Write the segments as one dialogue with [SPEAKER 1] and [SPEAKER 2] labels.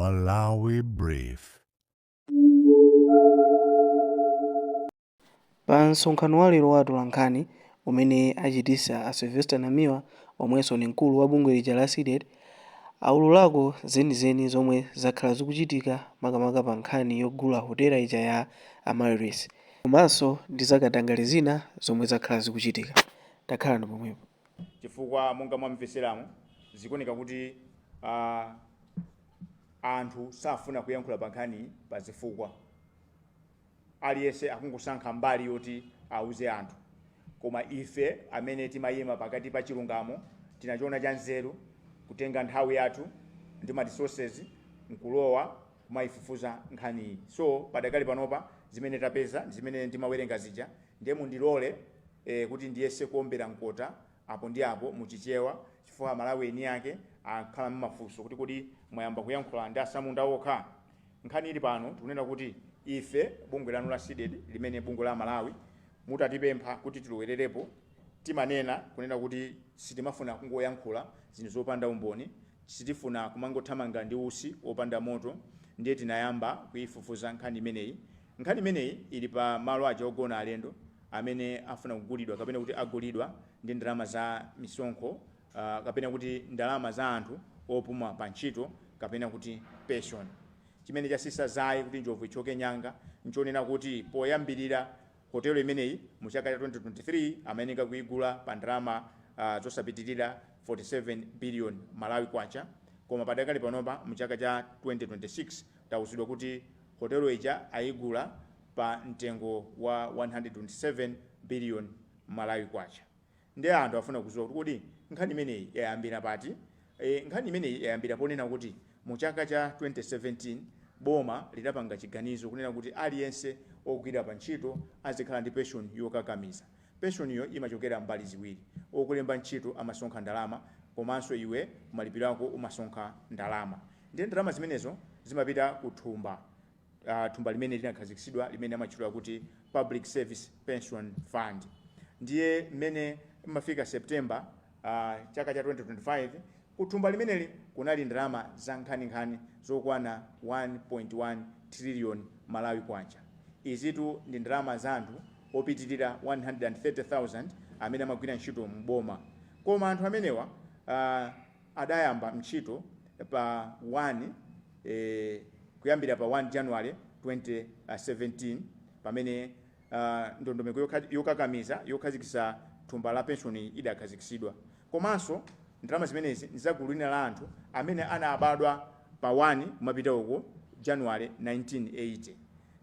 [SPEAKER 1] Malawi Brief.
[SPEAKER 2] Pa msonkhano wa lero wa atolankhani umene achitisa a Sylvester Namiwa omwenso ndi mkulu wa bungwe lija la CDEDI aululako zenizeni zomwe zakhala zikuchitika makamaka pa nkhani yogula hotela ija ya Amaryllis komanso ndi zakatangale zina zomwe zakhala zikuchitika. Takhalani pomwepo.
[SPEAKER 3] Chifukwa monga mwamveseramo, zikuoneka kuti anthu safuna kuyankhula pa nkhani pa zifukwa aliyense akungosankha mbali yoti auze anthu. Koma ife amene timayima pakati pa chilungamo tinachiona cha nzeru kutenga nthawi yathu ndi ma resources nkulowa kumayifufuza nkhaniyi. So padakali panopa zimene tapeza ndi zimene ndimawerenga zija. Ndiye mundilole kuti ndiyese kuombera mkota apo ndi apo muchichewa, chifukwa Amalawi eni ake akhala mmafunso kuti kodi mwayamba kuyankhula ndi asamunda okha? Nkhani ili pano, tikunena kuti ife bungwe lanu la CDEDI, limene bungwe la Malawi mutatipempha kuti tilowererepo, timanena kunena kuti sitimafuna kungoyankhula zinthu zopanda umboni, sitifuna kumangothamanga ndi usi wopanda moto. Ndiye tinayamba kuyifufuza nkhani imeneyi. Nkhani imeneyi ili pa malo aja ogona alendo amene afuna kugulidwa kapena kuti agulidwa ndi ndalama za misonkho, kapena kuti ndalama za anthu opuma pa ntchito kapena kuti pension. Chimene chasisa zayi kuti njovu ichoke nyanga nchonena kuti poyambirira hotelo imeneyi mu chaka cha 2023 amayeneka kuigula pa ndalama zosapitirira 47 billion Malawi kwacha, koma padakali panopa mu chaka cha 2026 tauzidwa kuti hotelo ija ayigula pa mtengo wa 127 billion Malawi kwacha. Ndiye anthu afuna kudziwa kuti kodi nkhani imeneyi yayambira pati? Nkhani imeneyi yayambira ponena kuti mu chaka cha 2017 boma lidapanga chiganizo kunena kuti aliyense ogwira pa ntchito azikhala ndi pension yokakamiza. Pensioniyo imachokera mbali ziwiri: okulemba ntchito amasonkha ndalama, komanso iwe kumalipiro ako umasonkha ndalama. Ndiye ndalama zimenezo zimapita ku thumba, thumba limene linakhazikitsidwa limene amatchula kuti Public Service Pension Fund. Ndiye mmene imafika September chaka cha 2025, ku thumba limeneli kunali ndalama za nkhaninkhani zokwana 1.1 trillion Malawi kwacha. Izitu ndi ndalama za anthu opitirira 130,000 amene amagwira ntchito mboma, koma anthu amenewa adayamba ntchito pa 1 kuyambira pa 1 January 2017, pamene ndondomeko yokakamiza yokhazikitsa thumba la pensioni idakhazikitsidwa. Komanso ndalama zimenezi ndi za gulu lina la anthu amene anabadwa pa 1 kumapita uko January 1980,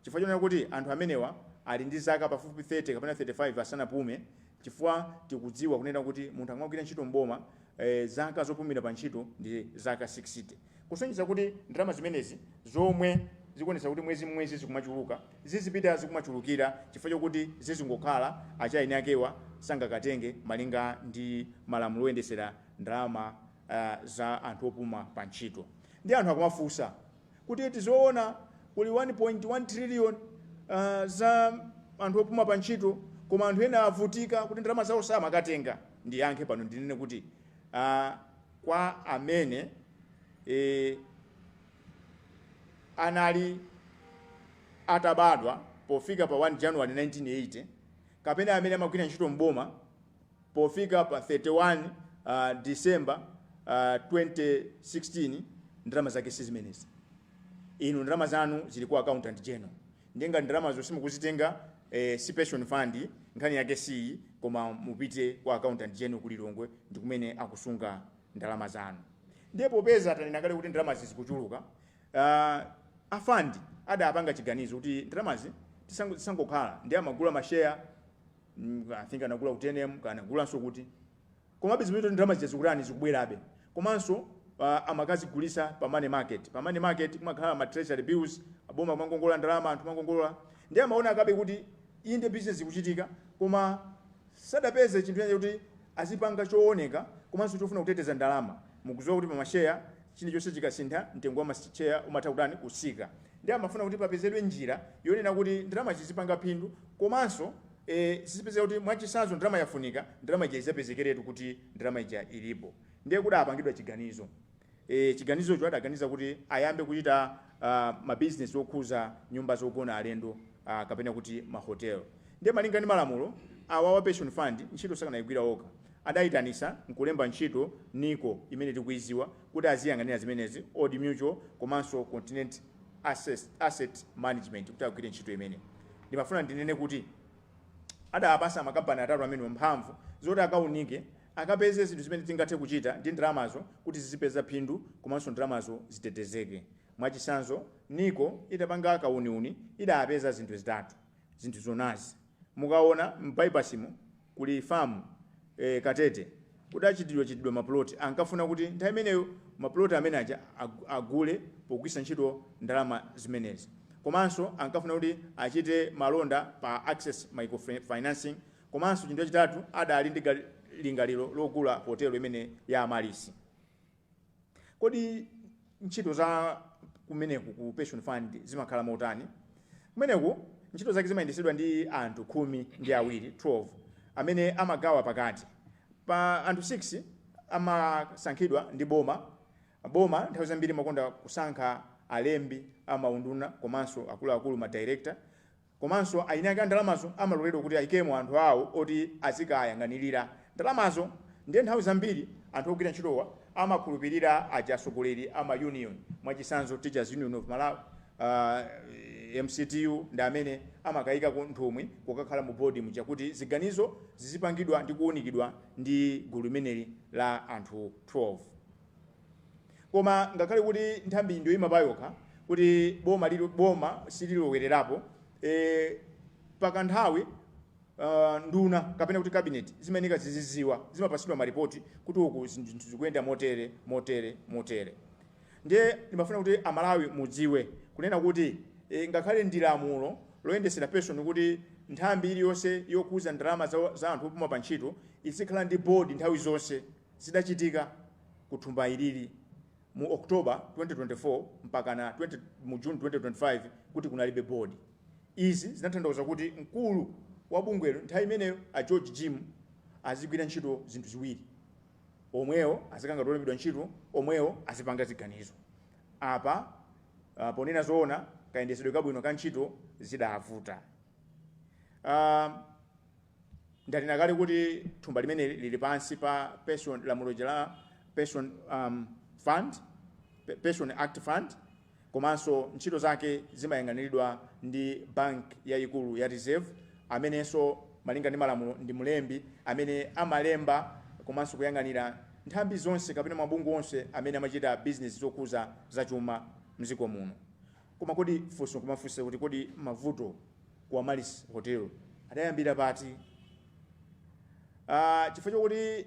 [SPEAKER 3] chifukwa chonena kuti anthu amenewa ali ndi zaka pafupi 30 kapena 35 asanapume, chifukwa tikudziwa kunena kuti munthu akamagwira ntchito mboma, zaka zopumira pa ntchito ndi zaka 60, kusonyeza kuti ndalama zimenezi zomwe zikuonetsa kuti mwezi mwezi zikumachuluka zizipita zikumachulukira, chifukwa chokuti zizingokhala achaini akewa sangakatenge malinga ndi malamulo oyendesera ndalama za anthu opuma pa ntchito. Ndi anthu akumafunsa kuti tizoona kuli 1.1 trillion za anthu opuma pa ntchito, koma anthu ena avutika kuti ndalama zawo samakatenga? Ndiyankhe pano ndinene kuti kwa amene anali atabadwa pofika pa 1 January 1980 kapena amene amagwira ntchito mboma pofika pa 31 December 2016, ndalama zake si zimenezi. Inu ndalama zanu zili ku Accountant General. Ndiye ngati ndalamazo simukuzitenga, si pension fund nkhani yake siyi, koma mupite kwa Accountant General ku Lilongwe, ndi kumene akusunga ndalama zanu. Ndiye popeza tanena kale kuti ndalamazi zikuchuluka, a fund adapanga chiganizo kuti ndalamazi tisangokhala, ndi amagula masheya. I think anagula ku TNM, kanagulanso kuti, komabe zimene ndalama zija zikutani? Zikubwerabe. Komanso amakazigulisa pa money market. Pa money market kumakhala ma treasury bills, aboma kumangongola ndalama, anthu kumangongola. Ndiye amaona akabe kuti inde, business ikuchitika, koma sadapeze chinthu chanje kuti azipanga chooneka komanso chofuna kuteteza ndalama. Mukudziwa kuti pa masheya chilichonse chikasintha, mtengo wa masheya umatha kutani? Kusika. Ndi amafuna kuti papezedwe njira yonena kuti ndalama zizipanga phindu, komanso zizipezeka kuti mwachisanzo ndalama yafunika, ndalama ija izapezekeretu kuti ndalama ija ilipo. Ndiye kuti apangidwa chiganizo. Chiganizocho adaganiza kuti ayambe kuchita mabizinesi okhuza nyumba zogona alendo, kapena kuti mahotel. Ndiye malinga ndi malamulo awa wa pension fund, ntchito sakanayigwira okha. Adayitanisa nkulemba ntchito NICO imene tikuiziwa kuti aziyang'anira zimenezi, Old Mutual komanso Continent Asset Management kuti agwire ntchito imene. Ndimafuna ndinene kuti adapasa makampani atatu amene mphamvu zoti akaunike, akapeze zinthu zimene tingathe kuchita ndi ndalamazo kuti zizipeza phindu komanso ndalamazo zitetezeke. Mwachitsanzo, NICO itapanga kauniuni idapeza zinthu zitatu. Zinthu zonazi mukaona m'bypassimo kuli famu, Katete, kudachitidwa chitidwa maploti. Ankafuna kuti nthawi imeneyo maploti amene aja agule pogwiritsa ntchito ndalama zimenezi. Komanso ankafuna kuti achite malonda pa Access Microfinancing. Komanso chinthu chachitatu, adali ndi lingaliro logula hotelo imene ya Amaryllis. Kodi ntchito za kumeneku ku pension fund zimakhala motani? Kumeneku ntchito zake zimayendetsedwa ndi anthu 12, 12, amene amagawa pakati pa anthu 6 amasankhidwa ndi boma. Boma nthawi zambiri makonda kusankha alembi amaunduna komanso akuluakulu, ma director. Komanso eni ake a ndalamazo amaloledwa kuti ayikemo anthu awo oti azikayang'anirira ndalamazo. Ndiye nthawi zambiri anthu ogwira ntchitowa amakhulupirira aja atsogoleri ama union, mwachitsanzo Teachers Union of Malawi, MCTU, ndi amene amakayikako nthumwi kukakhala mu board muja kuti ziganizo zizipangidwa ndi kuwunikidwa ndi gulu limeneli la anthu 12. Koma ngakhale kuti nthambi ndiyoyima payokha, kuti boma sililowererapo, pakanthawi nduna kapena kuti cabinet zimayeneka ziziziwa, zimapasidwa maripoti kuti uku zinthu zikuyenda motere, motere, motere. Ndiye ndimafuna kuti Amalawi mudziwe kunena kuti ngakhale ndi lamulo loyendesera pension kuti nthambi iliyonse yokhuza ndalama za anthu opuma pa ntchito izikhala ndi board nthawi zonse, zidachitika kuthumba ilili mu October 2024 mpaka na 20, mu June 2025 kuti kunalibe board. Izi zinatanthauza kuti mkulu wa bungwelo nthawi imeneyo, a George Jim, azigwira ntchito zinthu ziwiri: omwewo azikanga tolembedwa ntchito, omwewo azipanga ziganizo. Apa ponena zoona, kayendesedwe kabwino ka ntchito zidavuta. Ndanena kale kuti thumba limene lili pansi pa pension, lamulo la pension fund, Pension Act Fund. Komanso ntchito zake zimayang'aniridwa ndi bank yayikulu ya Reserve, amenenso malinga ndi malamulo ndi mlembi amene amalemba komanso kuyang'anira nthambi zonse kapena mabungwe onse amene amachita business zokhuza zachuma mdziko muno. Koma kodi funso kumafunsa kuti, kodi mavuto ku Amaryllis Hotel adayambira pati? Chifukwa chokuti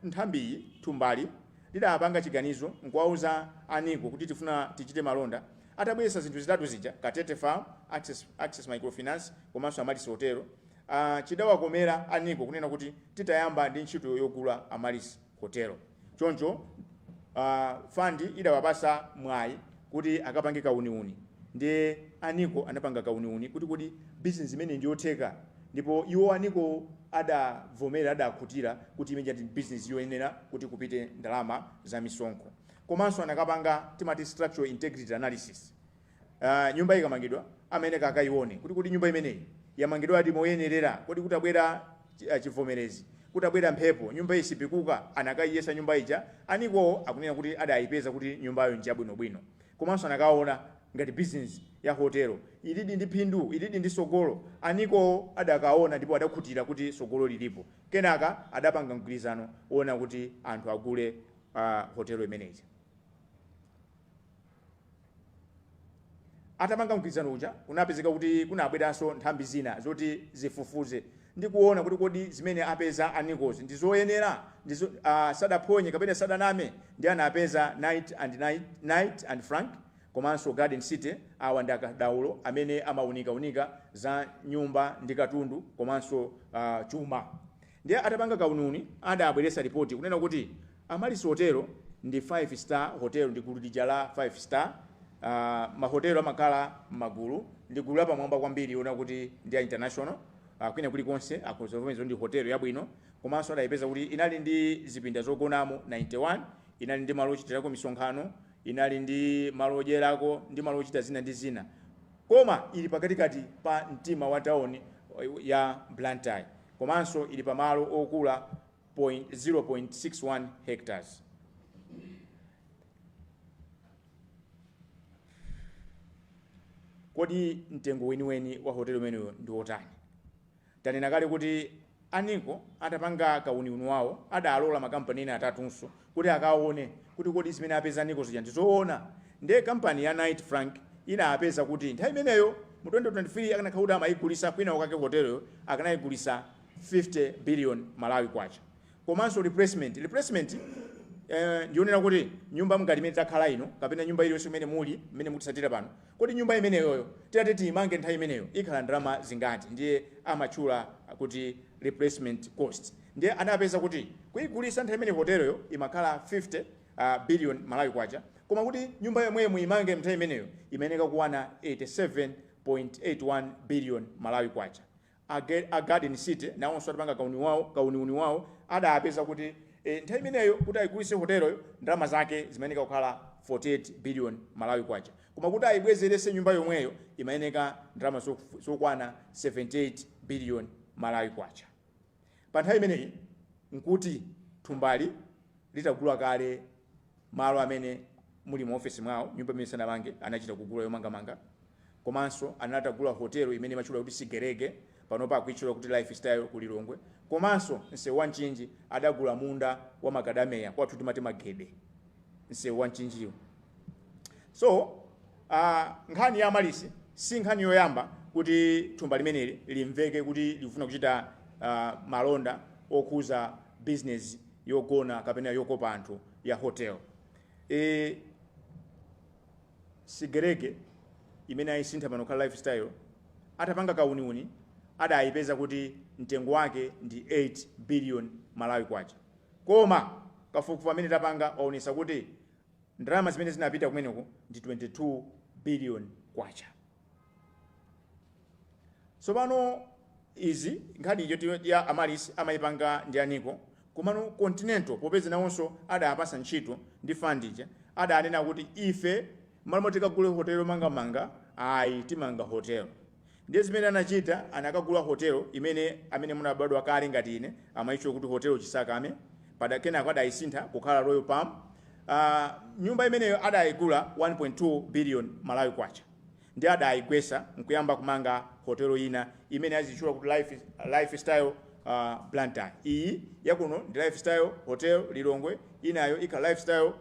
[SPEAKER 3] nthambiyi, thumbali lidapanga chiganizo nkuwauza a NICO kuti tifuna tichite malonda. Atabweretsa zinthu zitatu zija, Katete Farm, Access Microfinance komanso Amaryllis Hotel, chidawakomera a NICO kunena kuti titayamba ndi ntchito yogula Amaryllis Hotel. Choncho fund idawapasa mwayi kuti akapange kauniuni. Ndiye a NICO anapanga kauniuni kuti kodi business imene ndiyotheka, ndipo iwo a NICO adavomera, adakhutira kuti imene ndi business yoyenera kuti kupite ndalama za misonkho. Komanso anakapanga timati structural integrity analysis. Nyumba ikamangidwa amayeneka akaione kuti kodi nyumba imeneyi yamangidwa ati moyenerera, kodi kutabwera chivomerezi, kutabwera mphepo, nyumba iyi sipikuka? Anakayiyesa nyumba ija. A NICO akunena kuti adayipeza kuti nyumbayo njabwinobwino. Komanso anakaona ngati business ya hotelo ilidi ndi phindu, ilidi ndi sogolo. A NICO adakaona ndipo adakhutira kuti sogolo lilipo. Kenaka adapanga mgwirizano wona kuti anthu agule hotelo imeneyi. Atapanga mgwirizano uja, kunapezeka kuti kunabweranso nthambi zina zoti zifufuze ndi kuona kuti kodi zimene apeza a NICOzi ndi zoyenera, ndizo sadaphonye kapena sadaname. Ndi anapeza Knight and Frank komanso Garden City. Awa ndi akadaulo amene amaunikaunika za nyumba ndi katundu komanso chuma. Ndiye atapanga kauniuni adabweretsa ripoti kunena kuti Amaryllis Hotel ndi 5 star hotel, ndi gulu lija la 5 star. Mahotelo amakhala m'magulu, ndi gulu lapamwamba kwambiri yona kuti ndi ya international, kwina kulikonse akhoza kuvomereza ndi hotel yabwino. Komanso adayipeza kuti inali ndi zipinda zogonamo 91. Inali ndi malo ochitirako misonkhano, inali ndi malo odyerako ndi malo ochita zina ndi zina, koma ili pakatikati pa mtima wa tawuni ya Blantyre, komanso ili pa malo okula 0.61 hectares. Kodi mtengo weniweni wa hotelo imeneyo ndi wotani? Tanena kale kuti a NICO atapanga kauniuni wawo adalola makampani ena atatunso kuti akaone kuti kodi zimene apeza NICO zija ndi zoona. Ndiye kampani ya Knight Frank inapeza kuti nthawi imeneyo mu 2023 akanakhala kuti amayigulisa kwina kwake hoteloyo, akanayigulisa 50 billion Malawi kwacha. Komanso replacement ndionera kuti nyumba ngati imene takhala ino kapena nyumba iliyonse imene muli, imene mukutsatira pano, kodi nyumba imeneyoyo titati tiyimange nthawi imeneyo ikhala ndalama zingati? Ndiye amatchula kuti replacement cost. Ndiye anapeza kuti kuyigulisa nthawi imene hoteloyo imakhala 50 billion Malawi kwacha, koma kuti nyumba yomweyo muyimange nthawi imeneyo imayeneka kuwana 87.81 billion Malawi kwacha. A Garden City nawonso atapanga kauniuni wawo adapeza kuti nthawi imeneyo kuti ayigulise hoteloyo ndalama zake zimayeneka kukhala 48 billion Malawi kwacha, koma kuti ayibwezerese nyumba yomweyo imayeneka ndalama zokwana 78 billion Malawi kwacha. Pa nthawi imeneyi nkuti thumbali litagula kale malo amene muli mu ofesi mwawo, nyumba imene sanamange, anachita kugula yomangamanga. Komanso anatagula hotelo imene imatchulwa kuti Sigerege, panopa akuitchula kuti Lifestyle ku Lilongwe. Komanso msewu wa Mchinji adagula munda wa makadameya, kwathu timati magede, msewu wa Mchinjiwo. So nkhani ya Amaryllis si nkhani yoyamba kuti thumba limeneli limveke kuti likufuna kuchita malonda okhuza business yogona kapena yokopa anthu ya hotel. Sigerege imene ayisintha pano kukhala Lifestyle, atapanga kauniuni adayipeza kuti mtengo wake ndi 8 billion Malawi kwacha, koma kafukufuku amene tapanga waonesa kuti ndalama zimene zinapita kumeneko ndi 22 billion kwacha. Tsopano izi nkhani iyo ya Amaryllis amayipanga ndi a NICO, komano Continental, popeza nawonso adapasa ntchito ndi fund ija, adanena kuti ife malo moti tikagule hotel yomangamanga, ayi, timanga hotel. Ndiye zimene anachita, anakagula hotel imene amene munabadwa kale ngati ine amayitchula kuti Hotel Chisakame, pada kenako adayisintha kukhala Royal Palm. Nyumba imeneyo adayigula 1.2 billion Malawi kwacha, ndi adayigwesa nkuyamba kumanga hotelo ina imene azitchula kuti Lifestyle Blantyre. Iyi yakuno ndi Lifestyle Hotel Lilongwe, inayo ikhala Lifestyle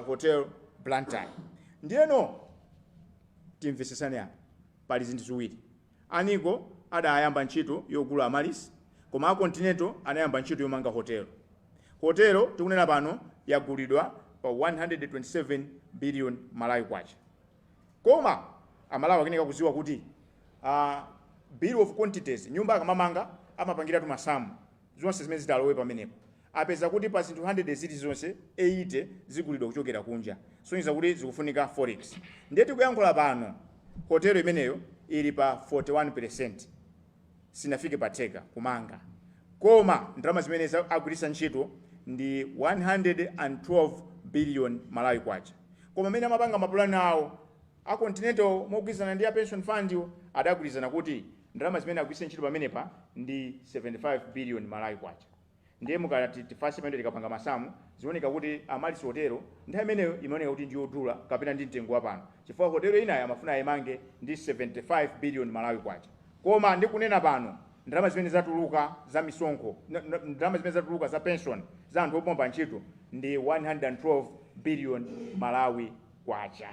[SPEAKER 3] Hotel Blantyre. Ndiyeno timvesesane apa, pali zinthu ziwiri. A NICO adayamba ntchito yogula Amaryllis, koma a Continental anayamba ntchito yomanga hotel. Hotel tikunena pano yagulidwa pa 127 billion Malawi kwacha, koma Amalawi akuyeneka kuziwa kuti bill of quantities, nyumba akamamanga amapangiratu masamu zonse zimene zitalowe pamenepo. Apeza kuti pa zinthu 100 zilizonse, 80 zigulidwa kuchokera kunja, sonyeza kuti zikufunika forex. Ndiye tikuyankhula pano hotelo imeneyo ili pa 41%, sinafike patheka kumanga, koma ndalama zimene agwiritsa ntchito ndi 112 billion Malawi kwacha. Koma amene amapanga mapulani awo a Continental mogwirizana ndi a pension fund iwo adagwirizana kuti ndalama zimene agwiritse ntchito pamenepa ndi 75 billion Malawi kwacha. Ndiye mukati tifase pamene tikapanga masamu, zioneka kuti Amaryllis Hotel nthawi imeneyo imaoneka kuti ndiyodula kapena ndi mtengo wa pano, chifukwa hotelo inayo amafuna ayimange ndi 75 billion Malawi kwacha. Koma ndikunena pano ndalama zimene zatuluka za misonkho, ndalama zimene zatuluka za pension za anthu opuma pa ntchito ndi 112 billion Malawi kwacha.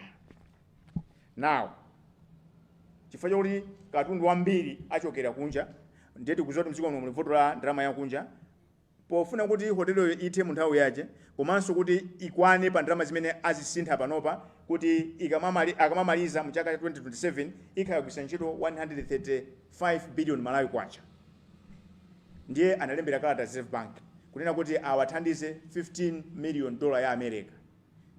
[SPEAKER 3] Now chifukwa chakuti katundu wambiri achokera kunja, ndiye tikudziwa kuti mdziko muno muli vuto la ndalama yakunja, pofuna kuti hoteloyo ithe mu nthawi yache komanso kuti ikwane pa ndalama zimene azisintha panopa, kuti akamamaliza mu chaka cha 2027 ikhala kugwiritsa ntchito 135 billion Malawi kwacha, ndiye analembera kalata Reserve Bank kunena kuti awathandize 15 million dollar ya America.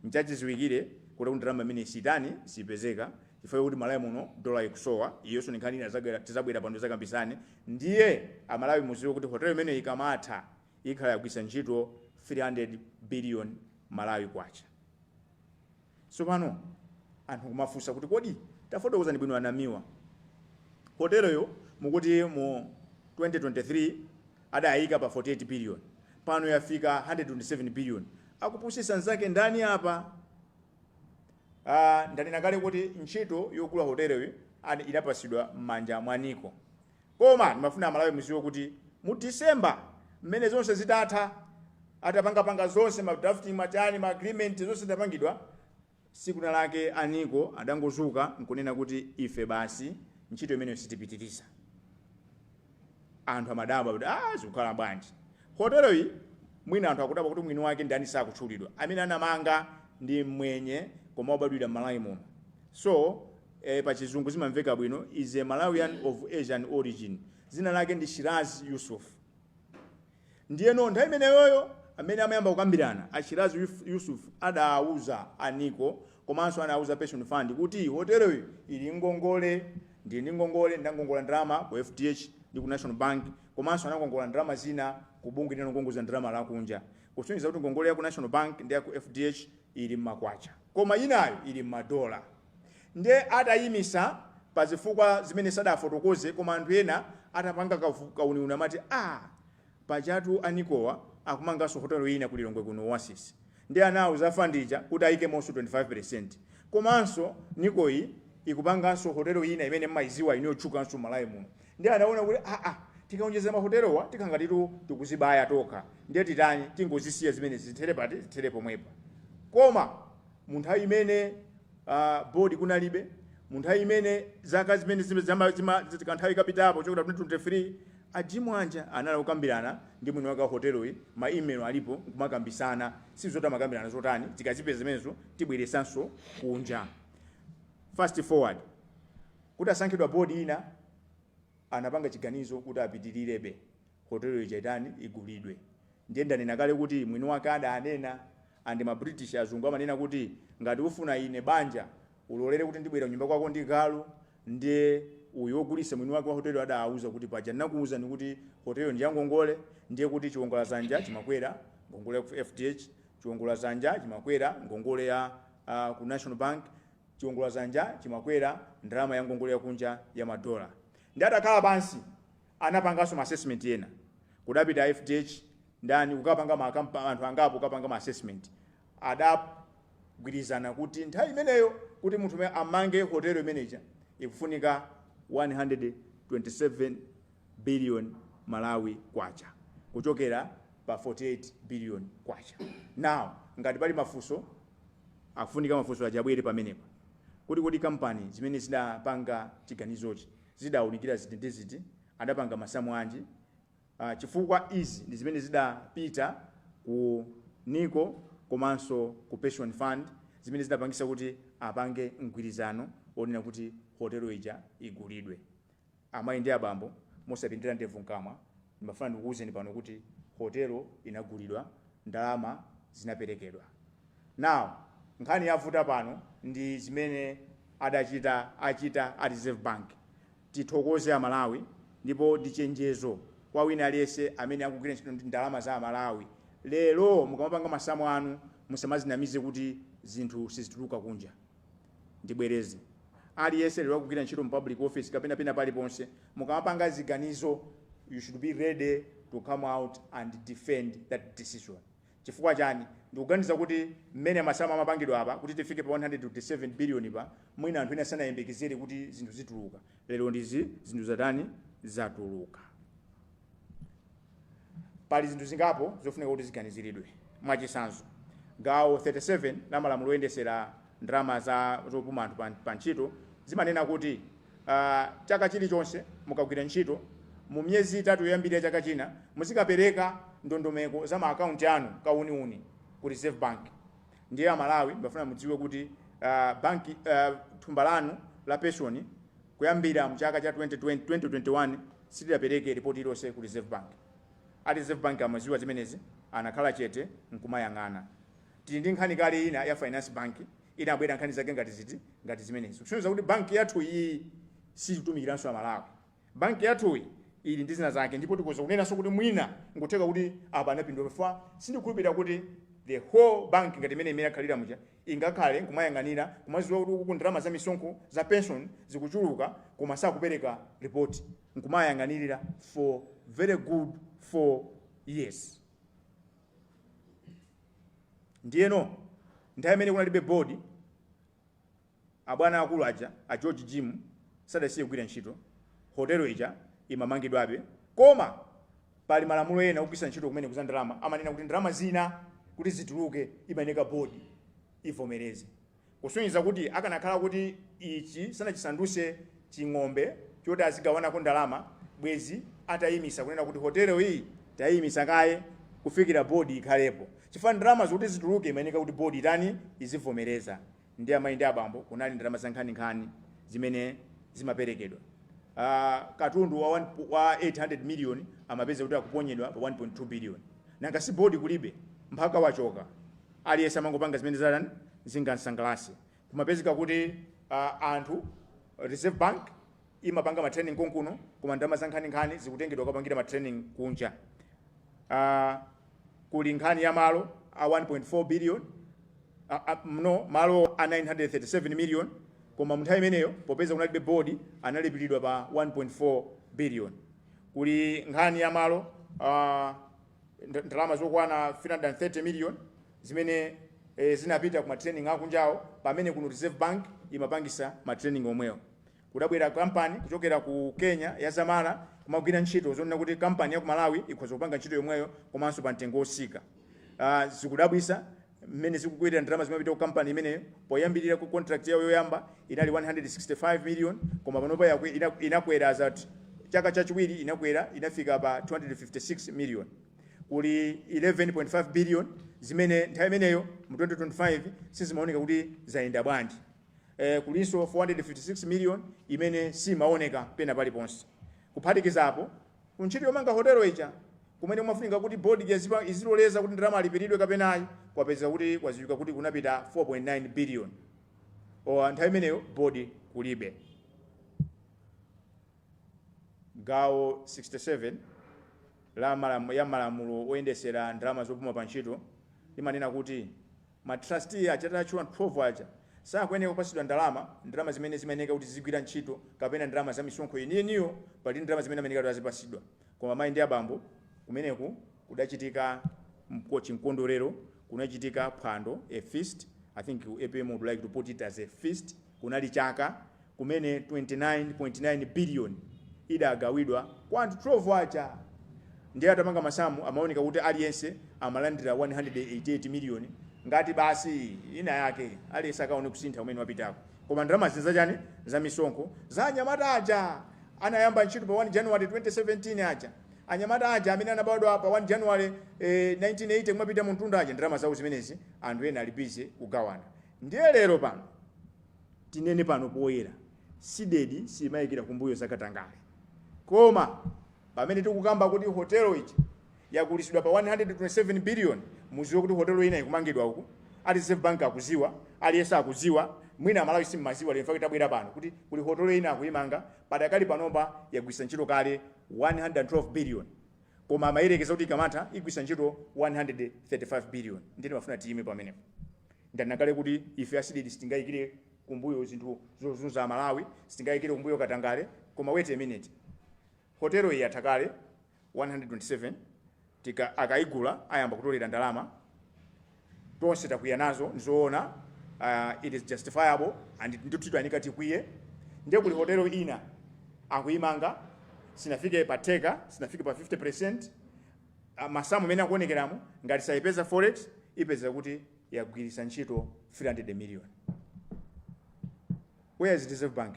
[SPEAKER 3] Nchachidziwikire kuti ndalama imene sitani, sipezeka, chifukwa kuti Malawi muno dola ikusowa. Iyonso ni nkhani ina, tizabwera pano zakambisane. Ndiye Amalawi muziwe kuti hotel imene ikamatha ikhala yagwiritsa ntchito 300 billion Malawi kwacha. Tsopano anthu kumafunsa kuti, kodi tafotokozani bwino anamiwa, hoteloyo mukuti mu 2023 adayika pa 48 billion, pano yafika 127 billion, akupusisa nzake ndani apa? Ndanena kale kuti ntchito yogula hoteloyo idapasidwa m'manja mwa NICO. Koma ndimafuna Amalawi muziwe kuti mu December, mmene zonse zitatha, atapangapanga zonse, ma drafting, machani, ma agreement, zonse zidapangidwa, siku lake a NICO adangozuka nkunena kuti ife basi ntchito imeneyo sitipitiriza. Anthu amadabwa kuti, ah, zikukhala bwanji hoteloyi? Mwina anthu akudabwa kuti mwini wake ndani, sakutchulidwa. Amene anamanga ndi Mwenye, koma wobadwira m'Malawi muno. So pa Chizungu zimamveka bwino, is a Malawian of Asian origin, dzina lake ndi Shiraz Yusuf. Ndiyeno nthawi imeneyoyo amene amayamba kukambirana, a Shiraz Yusuf adawuza a NICO komanso anawuza Pension Fund kuti hoteloyi ili ngongole, ndili ndi ngongole, ndangongola ndalama ku FDH ndi ku National Bank, komanso anakongola ndalama zina ku bungwe lina lokongoza ndalama lakunja, kusonyeza kuti ngongole ya ku National Bank ndi ya ku FDH ili mmakwacha, koma inayo ili mmadola. Ndiye atayimisa pa zifukwa zimene sadafotokoze, koma anthu ena atapanga kauniuni amati, ah, pajatu a NICOwa akumanganso hotelo ina ku Lilongwe kuno, Oasis, ndi anawuza fund ija kuti ayikemonso 25, komanso NICOyi ikupanganso hotelo ina imene mmayiziwa ino, yotchukanso Malawi muno. Ndi anaona kuti, aa, tikaonjeza mahotelowa tikangatitu tikuzibaya tokha, ndiye titani? Tingozisiya zimene zithere pati, zithere pomwepa. Koma mu nthawi imene board kunalibe, mu nthawi imene zaka zimene kanthawi kapitapo chokera 2023, a Jim Anja anali kukambirana ndi mwini wake wa hoteloyi, ma email alipo, nkumakambisana. Sizoti amakambirana zotani, tikazipeza zimenezo tibweresanso kunja. Fast forward, kuti asankhidwa board ina, anapanga chiganizo kuti apitirirebe, hotelo ija itani? Igulidwe. Ndiye ndanena kale kuti mwini wake adanena, and ma British, azungu amanena kuti ngati ufuna ine banja, ulolere kuti ndibwera kunyumba kwako ndi galu. Ndiye uyu wogulitsa, mwini wake wa hotelo, adawuza kuti paja ndinakuwuzani kuti hotelo ndi yangongole. Ndiye kuti chiwongoladzanja chimakwera ngongole ya ku FDH, chiwongoladzanja chimakwera ngongole ya ku National Bank, chiwongoladzanja chimakwera ndalama ya ngongole yakunja ya madola. Ndi atakhala pansi anapanganso ma assessment ena, kudapita FDH ndani kukapanga anthu angapo kukapanga ma assessment. Adagwirizana kuti nthawi imeneyo kuti munthu umene amange hotelo imeneja ikufunika 127 billion Malawi kwacha, kuchokera pa 48 billion kwacha. Now ngati pali mafunso, akufunika mafunso achabwere pamenepa kuti, kodi kampani zimene zidapanga chiganizochi zidawunikira ziti ndi ziti? Adapanga masamu anji? Chifukwa izi ndi zimene zidapita ku NICO komanso ku Pension Fund, zimene zidapangisa kuti apange mgwirizano onena kuti hotelo ija igulidwe. Amayi ndi abambo, mosapindira ndevu mkamwa, ndimafuna ndikuwuzeni pano kuti hotelo inagulidwa, ndalama zinaperekedwa. Now nkhani yavuta pano ndi zimene adachita, achita a Reserve Bank. Tithokoze Amalawi, ndipo ndi chenjezo kwa wina aliyense amene akugwira ntchito ndi ndalama za Amalawi. Lero mukamapanga masamu anu, musamazinamize kuti zinthu sizituluka kunja. Ndibwereze, aliyense lero akugwira ntchito mu public office kapena pena paliponse, mukamapanga ziganizo, you should be ready to come out and defend that decision. Chifukwa chani? Ndikuganiza kuti mmene masamu amapangidwa apa kuti tifike pa 127 billion pa, mwina anthu ena sanayembekezere kuti zinthu zituluka. Lero ndizi zinthu zatani? Zatuluka. Pali zinthu zingapo zofunika kuti ziganiziridwe. Mwachitsanzo, gawo 37 la malamulo oyendesera ndalama za zopuma anthu pa ntchito zimanena kuti chaka chilichonse mukagwira ntchito, mu miyezi 3 yoyambirira chaka china, muzikapereka ndondomeko za ma akaunti anu kauniuni ku Reserve Bank. Ndiye Amalawi, ndimafuna mudziwe kuti banki, thumba lanu la pension kuyambira mchaka cha 2020, 2021 silidapereke ripoti iliyonse ku Reserve Bank. A Reserve Bank amaziwa zimenezi, anakhala chete nkumayang'ana. Tili ndi nkhani kale ina ya Finance Bank, inabwera nkhani zake ngati ziti, ngati zimenezi, kusonyeza kuti banki yathu iyi sikutumikiranso Amalawi. Banki yathuyi ili ndi zina zake, ndipo tikuweza kunenanso kuti mwina nkutheka kuti apa anapindula, chifukwa sindikukhulupirira kuti The whole bank ngati imene imene akhalira muja ingakhale nkumayang'anira, kumaziwa kuti uku ndalama za misonkho za pension zikuchuluka, koma sakupereka report, nkumayang'anirira for very good 4 years? Ndiyeno nthawi imene kunalibe board, abwana akulu aja, a George Jim, sadasiye kugwira ntchito. Hotelo ija imamangidwabe, koma pali malamulo ena ogwisa ntchito kumene kuza ndalama, amanena kuti ndalama zina kuti zituluke imayeneka board ivomereze, kusonyeza kuti akanakhala kuti ichi sanachisanduse ching'ombe choti azigawanako ndalama, bwezi atayimisa kunena kuti hotelo iyi tayimisa kaye kufikira board ikhalepo, chifukwa ndalama zokuti zituluke imayeneka kuti board itani? Izivomereza. Ndi amayi ndi abambo, kunali ndalama za nkhaninkhani zimene zimaperekedwa. Katundu wa 800 million amapeza kuti akuponyedwa pa 1.2 billion. Nanga si board kulibe, mphaka wachoka, aliyense amangopanga zimene zatani, zingansangalase. Kumapezeka kuti anthu, Reserve Bank imapanga ma training konkuno, koma ndalama za nkhaninkhani zikutengedwa kukapangira ma training kunja. Kuli nkhani ya malo a 1.4 billion, no, malo a 937 million, koma munthawi imeneyo popeza kunalibe board analipiridwa pa 1.4 billion. Kuli nkhani ya malo, ndalama zokwana 330 million zimene zinapita ku ma training akunjawo, pamene kuno Reserve Bank imapangisa ma training omwewo. Kudabwera kampani kuchokera ku Kenya ya Zamara kumagwira ntchito zonena kuti kampani ya ku Malawi ikhoza kupanga ntchito yomweyo komanso pa mtengo wosika. Zikudabwisa mmene zikukwirira ndalama zimapita ku kampani imeneyo. Poyambirira ku contract yawo yoyamba inali 165 million, koma panopa inakwera zati chaka chachiwiri inakwera, inafika pa 256 million. Kuli 11.5 billion zimene nthawi imeneyo mu 2025 sizimaoneka kuti zayenda bwanji. Kulinso 456 million imene simaoneka pena paliponse. Kuphatikizapo kuntchito yomanga hotelo ija, kumene kumafunika kuti board iziloleza kuti ndalama alipiridwe kapenayi, kwapeza kuti kwaziwika kuti kunapita 4.9 billion, o nthawi imeneyo board kulibe. Gawo 67 la ya malamulo oyendesera ndalama zopuma pa ntchito limanena kuti ma trustee aja tatchula 12 aja sakuyeneka kupasidwa ndalama zimene zimayeneka kuti zigwira ntchito kapena ndalama za misonkho yeniyeniyo. Pali ndalama zimene amayeneka kuti azipasidwa. Koma mayi ndi abambo, kumeneku kudachitika chinkondwerero, kunachitika phwando, a feast. I think APM would like to put it as a feast. Kunali chaka kumene 29.9 billion idagawidwa kwa anthu 12 aja. Ndiye atamanga masamu, amaoneka kuti aliyense amalandira 188 million, ngati basi ina yake aliyense akaone kusintha kumene wapitako. Koma ndalama zina zachani? Za misonkho za anyamata aja anayamba ntchito pa 1 January 2017 aja, anyamata aja amene anabadwa pa 1 January 1980 kumapita mu mtunda aja, ndalama zawo zimenezi anthu ena ali busy kugawana. Ndiye lero pano tinene pano poyera, CDEDI simayikira kumbuyo zakatangale, koma pamene tikukamba kuti hotelo iji yakulisidwa pa 127 billion, muziwe kuti hotelo ina ikumangidwa uku. A Reserve Bank akuziwa, aliyense akuziwa. Mwina Amalawi simmaziwa lero mfake tabwera pano kuti kuli hotelo ina akuyimanga. Padakali panopa yagwisa ntchito kale 112 billion, koma amayerekeza kuti ikamatha igwisa ntchito 135 billion. Ndiye mafuna tiyime pamenepo. Ndanakale kuti ife a CDEDI sitingayikire kumbuyo zinthu zozunza Malawi, sitingayikire kumbuyo katangale. Koma wait a minute, hotelo iyi yatha kale 127, tika akayigula ayamba kutolera ndalama. Tonse takwiya nazo, nzoona, it is justifiable and ndithu anika tikwiye. Ndiye kuli hotelo ina akuyimanga, sinafike pa theka, sinafike pa 50%. Masamu amene akuonekeramo, ngati sayipeza forex, ipeza kuti yagwirisa ntchito 300 million. Where is Reserve Bank?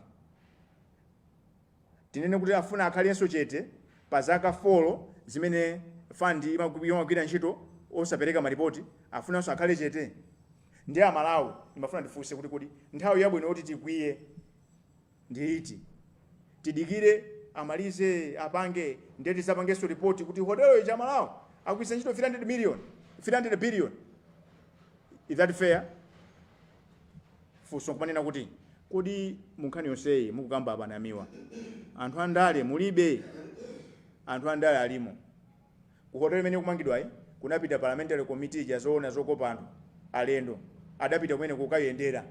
[SPEAKER 3] Tinene kuti afuna akhalenso chete pa zaka 4 zimene fund imagwira ntchito osapereka maripoti? Afunanso akhale chete? Ndi Amalawi, ndimafuna ndifunse kuti kuti nthawi yabwino kuti tikwiye ndi iti? Tidikire amalize apange, ndiye tisapangenso ripoti kuti hotelo ija Malawi agwisa ntchito 300 million, 300 billion? Is that fair? Funso nkumanena kuti kodi munkhani yonseyi mukukamba apa Namiwa, anthu andale mulibe? Anthu andale alimo. Ku hotelo imene ikumangidwayi Kunapita parliamentary committee ija zoona zokopa anthu alendo, adapita kumene kukayendera.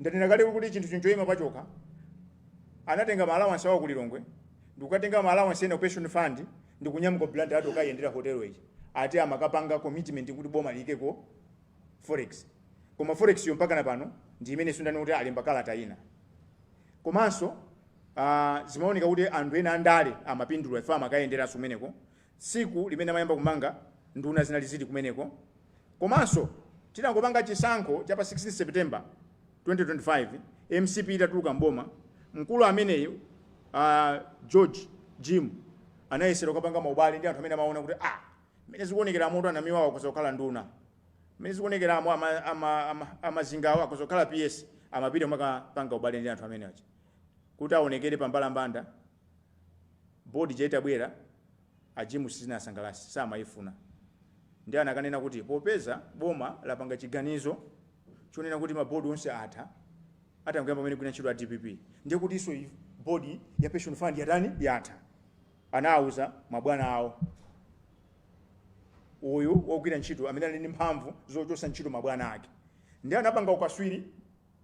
[SPEAKER 3] Ndanena kale kuti chinthu chinchoyima pachokha. Anatenga ma allowance awo ku Lilongwe ndikukatenga ma allowance ena ku pension fund ndikunyamuka Blantyre, ati ukayendera hotelo iji, ati amakapanga commitment kuti boma liyikeko forex. Koma forex yo mpaka na pano ndi imene sundani kuti alemba kalata ina. Komanso zimaoneka kuti anthu ena andale amapindula ife amakayenderanso kumeneko. Tsiku limene amayamba kumanga, nduna zinali zili kumeneko. Komanso tinangopanga chisankho cha pa 16 September 2025, MCP itatuluka mboma, mkulu ameneyu George Jim anayesera kukapanga maubale ndi anthu amene amaona kuti mmene zikuonekera moto anamiwawo akhoza kukhala nduna, mmene zikuonekeramo amazingawo akhoza kukhala PS. Amapita kumakapanga ubale ndi anthu amene aja kuti aonekere pambalambanda. Board itabwera, ajimu sizinasangalasi, samayifuna, ndi anakanena kuti popeza boma lapanga chiganizo chonena kuti mabodi onse atha atangoyamba pamene gwira ntchito a DPP, ndiye kuti iso board ya pension fund yatani? Yatha. Anawuza mabwana awo. Uyu wogwira ntchito amene ali ndi mphamvu zochosa ntchito mabwana ake, ndi anapanga ukaswiri.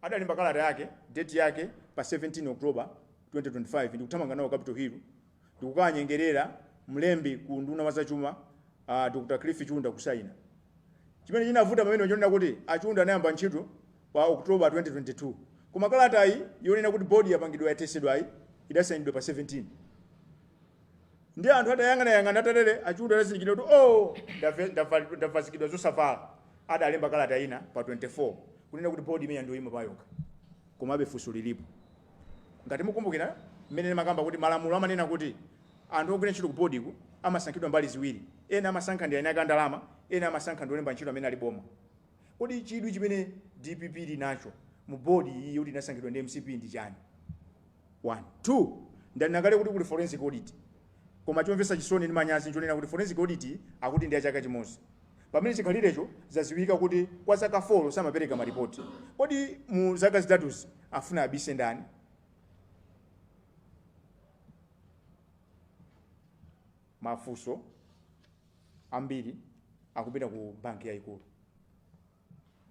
[SPEAKER 3] Adalemba kalata yake, date yake pa 17 October 2025, ndikuthamanga nawo Capitol Hill ndikukanyengerera mlembi ku nduna wa zachuma, Dr Cliff Chunda, kusaina. Chimene chinavuta pamene chonena kuti achunda anayamba ntchito pa October 2022, koma kalatayi yonena kuti board yapangidwa, yathesedwayi, idasayinidwa pa 17. Ndi anthu atayang'anayang'ana atatere, achunda atazindikira kuti oh, ndavazikidwa zosavala, adalemba kalata ina pa 24 kunena kuti board imene ndiyoyima payokha. Komabe funso lilipo. Ngati mukumbukira mmene ndimakamba kuti malamulo amanena kuti anthu ogwira ntchito ku board ku amasankhidwa mbali ziwiri, ena amasankha ndi eni ake a ndalama, ena amasankha ndi olemba ntchito amene ali boma. Kodi chidwi chimene DPP ili nacho mu board iyi yoti inasankhidwa ndi MCP ndi chani? 1 2 ndanena kale kuti kuli forensic audit, koma chomvetsa chisoni ndi manyazi nchonena kuti forensic audit akuti ndi ya chaka chimodzi, pamene chikhalirecho zaziwika kuti kwa zaka 4 samapereka maripoti. Kodi mu zaka zitatuzi afuna abise ndani? Mafunso ambiri akupita ku banki yayikulu,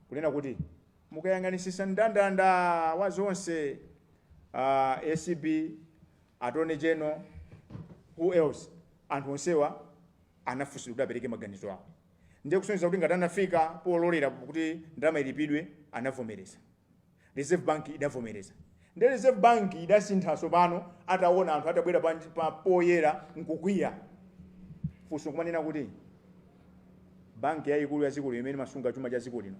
[SPEAKER 3] kunena kuti mukayang'anisisa mndandanda wa zonse, ACB, attorney general, who else, anthu onsewa anafunsidwa kuti apereke maganizo awo. Ndiye kusonyeza kuti ngati anafika pololera kuti ndalama ilipidwe, anavomereza. Reserve Bank idavomereza. Ndiye Reserve Bank idasinthanso pano ataona anthu atabwera pa poyera nkukwiya. Funso nkumanena kuti banki yayikulu ya dziko lino, imene imasunga chuma cha dziko lino,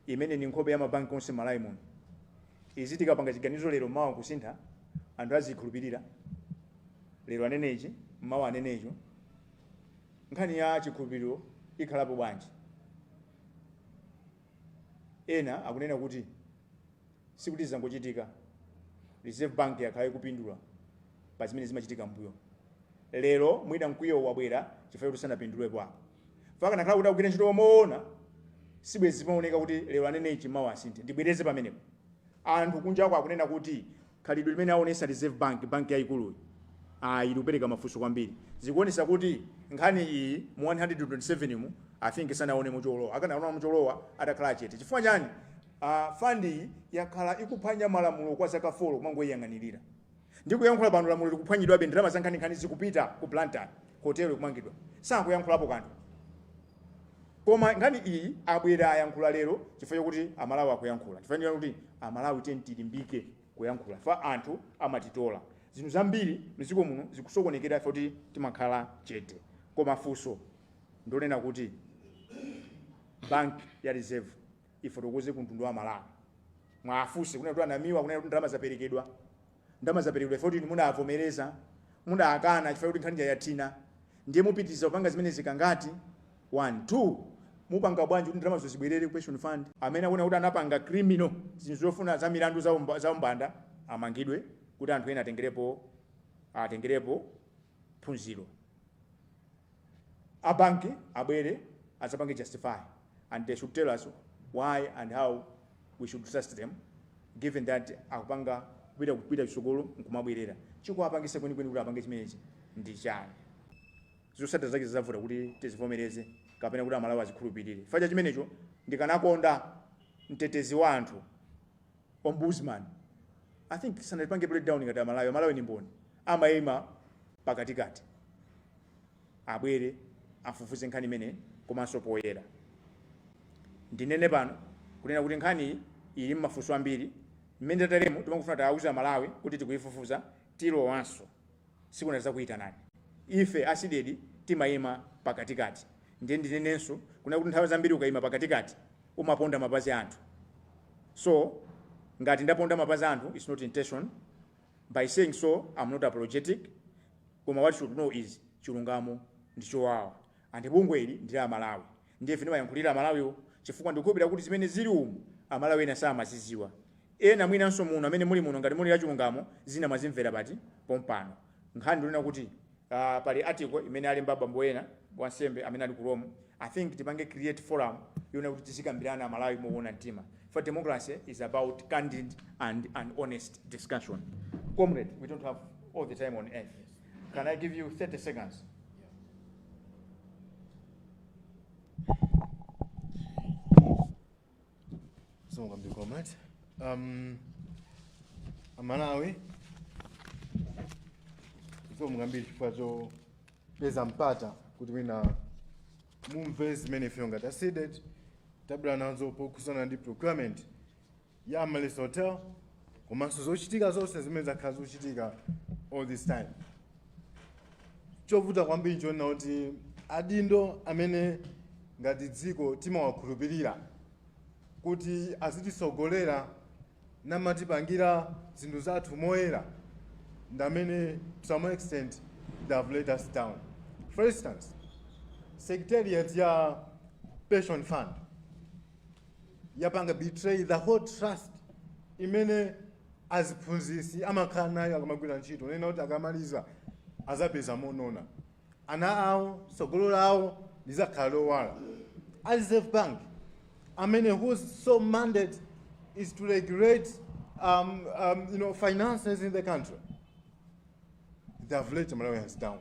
[SPEAKER 3] imene ndi nkhope ya mabanki onse Malawi muno, izi tikapanga chiganizo lero, mawa kusintha, anthu azikhulupirira? Lero anene ichi, mawa anene icho, nkhani ya chikhulupiriro ikhalapo bwanji? Ena akunena kuti sikuti zangochitika, Reserve Bank yakhala ikupindula pa zimene zimachitika mbuyo. Lero mwina mkwiyo wabwera chifukwa choti sanapindulepo apo. Pakanakhala kuti akugwira ntchito moona, sibwezi zimaoneka kuti lero anene ichi, mawa asinthe. Ndibwereze pamenepo, anthu kunjako akunena kuti khalidwe limene aonesa Reserve Bank, banki yayikuluyi, ayi, likupereka mafunso kwambiri. Zikuonesa kuti nkhani iyi mu 127 mu, I think sanaone mucholowa. Akanaona mucholowa, atakhala achete. Chifukwa chani? Fund iyi yakhala ikuphwanya malamulo kwa zaka 4, kumangoyiyang'anirira. Ndikuyankhula pano, lamulo likuphwanyidwabe, ndalama za nkhaninkhani zikupita ku Blantyre, hotelo ikumangidwa, sakuyankhulapo kanthu. Koma nkhani iyi abwera ayankhula lero chifukwa chokuti Amalawi akuyankhula. Chifukwa kuti Amalawi tiyeni tilimbike kuyankhula, fa anthu amatitola. Zinthu zambiri mdziko muno zikusokonekera ife kuti timakhala chete. Koma funso ndonena kuti bank ya Reserve ifotokoze ku mtundu wa Malawi. Mwafunse kunena kuti anamiwa kunena kuti ndalama zaperekedwa, ndalama zaperekedwa ife kuti munavomereza, munakana chifukwa kuti nkhani yathina. Ndiye mupitiriza kupanga zimene zikangati? 1 2 mupanga bwanji kuti ndalamazo zibwerere ku pension fund? Amene akuona kuti anapanga criminal zinthu zofuna za milandu za umbanda amangidwe kuti anthu ena atengerepo phunziro. A banki abwere azapange justify, and they should tell us why and how we should trust them, given that akupanga kupita kutsogolo nkumabwerera. Chikuwapangisa kwenikweni kuti apange chimenechi ndi chani? Zotsatira zake zizavuta kuti tizivomereze. kapena kuti Amalawi azikhulupirire. Chifukwa cha chimenecho ndikanakonda mtetezi wa anthu, ombudsman, I think sanatipange breakdown ngati Amalawi. Amalawi ni mboni, amayima pakatikati, abwere afufuze nkhani imene komanso poyera. Ndinene pano kunena kuti nkhani ili mmafunso ambiri. Mmene tateremu timangofuna tiawuze Amalawi kuti tikuyifufuza, tilowanso sikuna zakuyitanani. Ife a CDEDI timayima pakatikati. Ndiye ndinenenso kunena kuti nthawi zambiri ukayima pakatikati umaponda mapazi anthu. So ngati ndaponda mapazi anthu, it's not intention. By saying so, I'm not apologetic, koma what you should know is chilungamo ndi chowawa, and bungwe ili ndi la Amalawi. Ndiye ife timayankhulira Amalawiwo, chifukwa ndikukhulupirira kuti zimene zili umu Amalawi ena samaziziwa. Ena mwinanso muno amene muli muno, ngati muli la chilungamo, zina mwazimvera pati pompano. Nkhani ndinena kuti pali article imene alemba bambo ena wansembe amene ali ku Rome. I think tipange create forum yona kuti tizikambirana Amalawi moona mtima, for democracy is about candid and honest discussion. Comrade, we don't have all the time on earth. Can I give you 30 seconds?
[SPEAKER 4] Zikomo kwambiri, comrade. Amalawi, zikomo kwambiri chifukwa chopeza mpata kuti mwina mumve zimene ife ngati a CDEDI tabwera nazo pokhudzana ndi procurement ya Amaryllis Hotel komanso zochitika zonse zimene zakhala zikuchitika all this time. Chovuta kwambiri nchonena kuti adindo amene ngati dziko timawakhulupirira kuti azititsogolera namatipangira zinthu zathu moyera ndi amene to some extent they have let us down. For instance, secretariat ya pension fund yapanga betray the whole trust imene aziphunzitsi amakhala nayo akamagwira ntchito, nena kuti akamaliza azapeza monona, ana awo, tsogolo lawo lizakhala lowala. A Reserve Bank amene whose sole mandate is to regulate finances in the country, they have let Malawians down.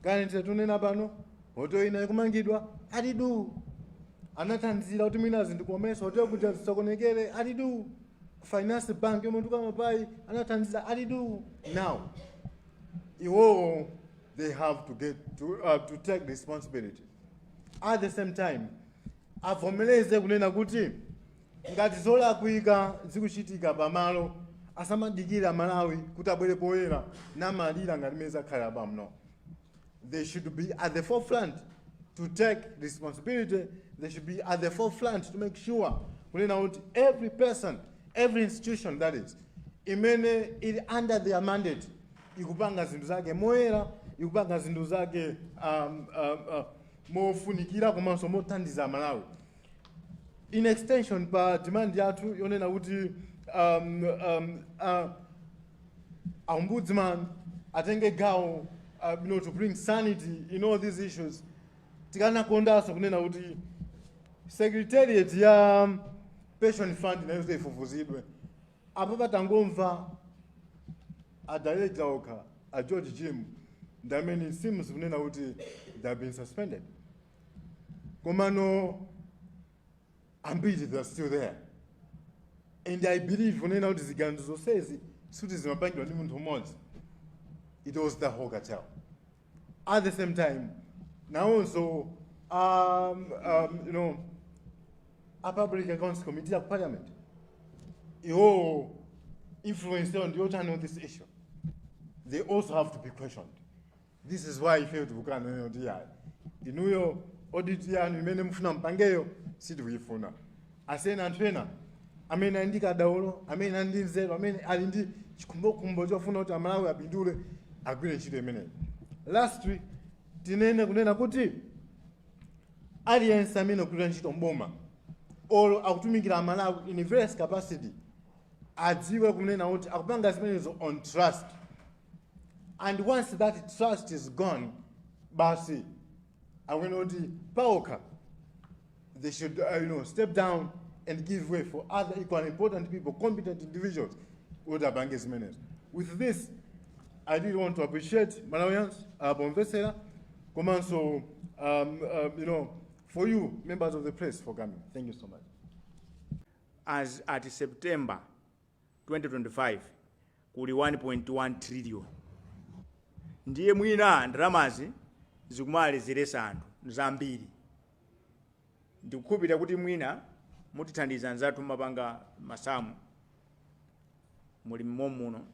[SPEAKER 4] Currently tunena pano, hotel ina ikumangidwa alidu anathandizira kuti mwina zinthu komanso hotel kuja zisokonekere alidu. Finance Bank yomwe tikamapayi anathandizira alidu. Now iwowo they have to get to take responsibility. At the same time avomereze kunena kuti ngati zolakwika zikuchitika pamalo, asamadikira Malawi kuti abwere poyera namalira ngati mmene zakhalira pano. They should be at the forefront to take responsibility. They should be at the forefront to make sure kunena kuti every person, every institution that is imene ili under their mandate ikupanga zinthu zake moyera, ikupanga zinthu zake mofunikira komanso mothandiza Malawi. In extension pa demand yathu yonena kuti ombudsman atenge gawo to bring sanity in all these issues, tikanakondanso kunena kuti secretariat ya pension fund nayo ifufuzidwe. Apo patangomva a director okha, a George Jim, ndi amene seems kunena kuti they have been suspended, komano ambiri they are still there, and I believe kunena kuti ziganizo zonsezi sikuti zimapangidwa ndi munthu mmodzi, it was the whole cartel. At the same time nawonso a Public Accounts Committee ya parliament, iwowo influence yawo ndiyotani on this issue? They also have to be questioned. This is why ife tikukana kuti yayi, inuyo audit yanu imene mufuna mpangeyo sitikuyifuna. Asiyeni anthu ena amene ali ndi kadaulo, amene ali ndi nzeru, amene ali ndi chikhumbokhumbo chofuna kuti Amalawi apindule, agwire ntchito imeneyi. Lastly, tinene kunena kuti aliyense amene akugwira ntchito mboma olo akutumikira Amalawi in various capacity adziwe kunena kuti akupanga zimenezo on trust, and once that trust is gone, basi, akuyenera kuti paokha they should step down and give way for other equally important people, competent individuals kuti apange zimenezo. With this, I really want to appreciate Malawians pomvetsera komanso For you, members of the press, for coming. Thank you so much.
[SPEAKER 3] As at September 2025 kuli 1.1 trillion. Ndiye mwina ndalamazi zikumalezeresa anthu zambiri. Ndikukhulupirira kuti mwina mutithandiza anzathu mapanga masamu muli mmomuno,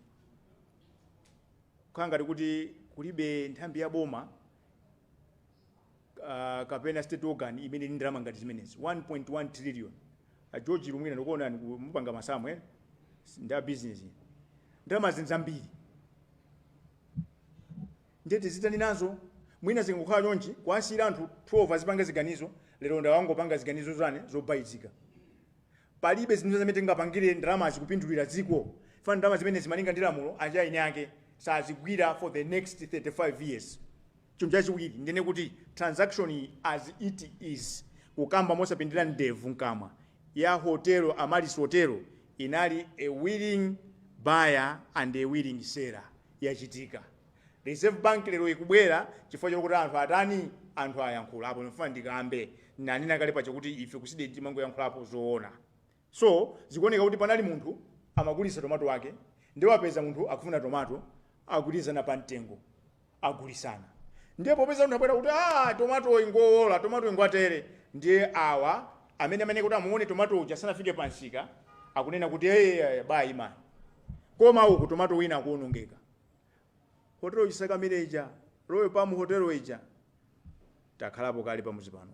[SPEAKER 3] kukhala ngati kuti kulibe nthambi ya boma kapena state organ imene ili ndalama ngati zimenezi, 1.1 trillion. A George Lumwina, ndikuona mupanga masamu, eh? Nda business, ndalama zinthu zambiri, ndiye tizitani nazo? Mwina zingakhala chonchi, kwasiyira anthu 12 azipanga ziganizo. Lero ndawangopanga ziganizo zane zobayizika. Palibe zinthu zimene tingapangire ndalamazi kupindulira dziko. Fana ndalama zimene zimalinga ndi lamulo, achaini ake sazigwira for the next 35 years. Chinthu chachiwiri, ndene kuti transaction as it is, kukamba mosapindira ndevu mkamwa, ya Hotel Amaryllis Hotel inali a willing buyer and a willing seller. Yachitika. Reserve Bank lero ikubwera chifukwa chokuti anthu atani? Anthu ayankhula apo. Ndifuna ndikambe, nanena kale pacho kuti ife ku CDEDI timangoyankhulapo zoona. So zikuoneka kuti panali munthu amagulitsa tomato wake, ndiye wapeza munthu akufuna tomato, agulizana pa mtengo, agulisana. Ndiye popeza munthu abwera kuti, "Ah, tomato ingowola, tomato ingwatere," ndiye awa amene kuti amuone tomato uja sanafike pansika, akunena kuti, "Hey, bayi mani." Koma uku tomato wina akuonongeka. Hotelo Chisakamire ija, Royal Palm Hotel ija, takhalapo kale pamuzi pano.